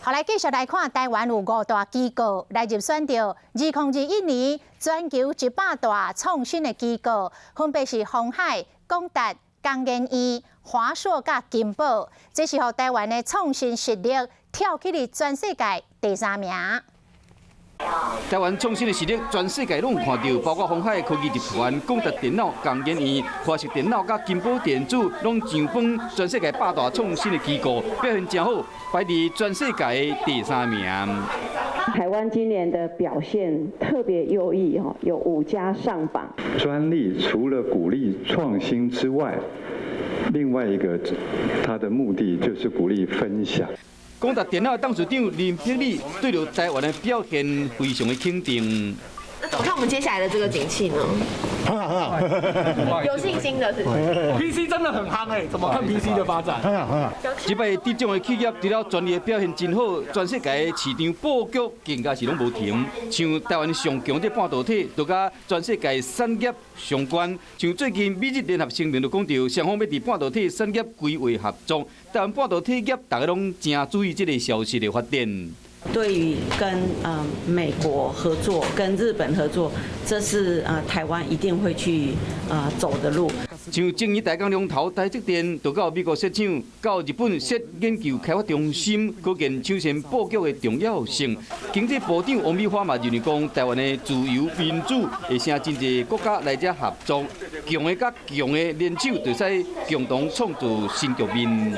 好，來繼續來看台灣有五大機構來入選著2021年全球100大創新的機構，分別是鴻海、廣達、工研院、華碩佮金寶，這是予台灣的創新實力跳起佇全世界第三名。台灣創新的實力，全世界攏有看著，包括鴻海科技集團、廣達電腦、工研院、華碩電腦佮金寶電子，攏上榜全世界百大創新的機構，表現誠好，排佇全世界的第三名。台灣今年的表現特別優異，哈，有五家上榜。專利除了鼓勵創新之外，另外一個它的目的就是鼓勵分享。廣達電腦董事長林碧禮對著台灣的表現非常的肯定。那怎麼看我們接下來的這個景氣呢？很好，很好，有信心的是。 PC 真的很夯哎，怎麼看 PC 的發展？很好，很好。這擺得獎的企業除了專利表現真好，全世界的市場布局更加是攏無停。像台灣上強的半導體，就佮全世界產業相關。像最近美日聯合聲明就講著，雙方欲佇半導體產業規劃合作。台灣半導體業大家攏誠注意這个消息的發展。對於跟美國合作、跟日本合作，這是台灣一定會去走的路。像前年台鋼龍頭台積電，就到美國設廠，到日本設研究開發中心，可見搶先布局的重要性。經濟部長王美花嘛認為講，台灣的自由民主會成真濟國家來遮合作，強的佮強的聯手，就會使共同創造新局面。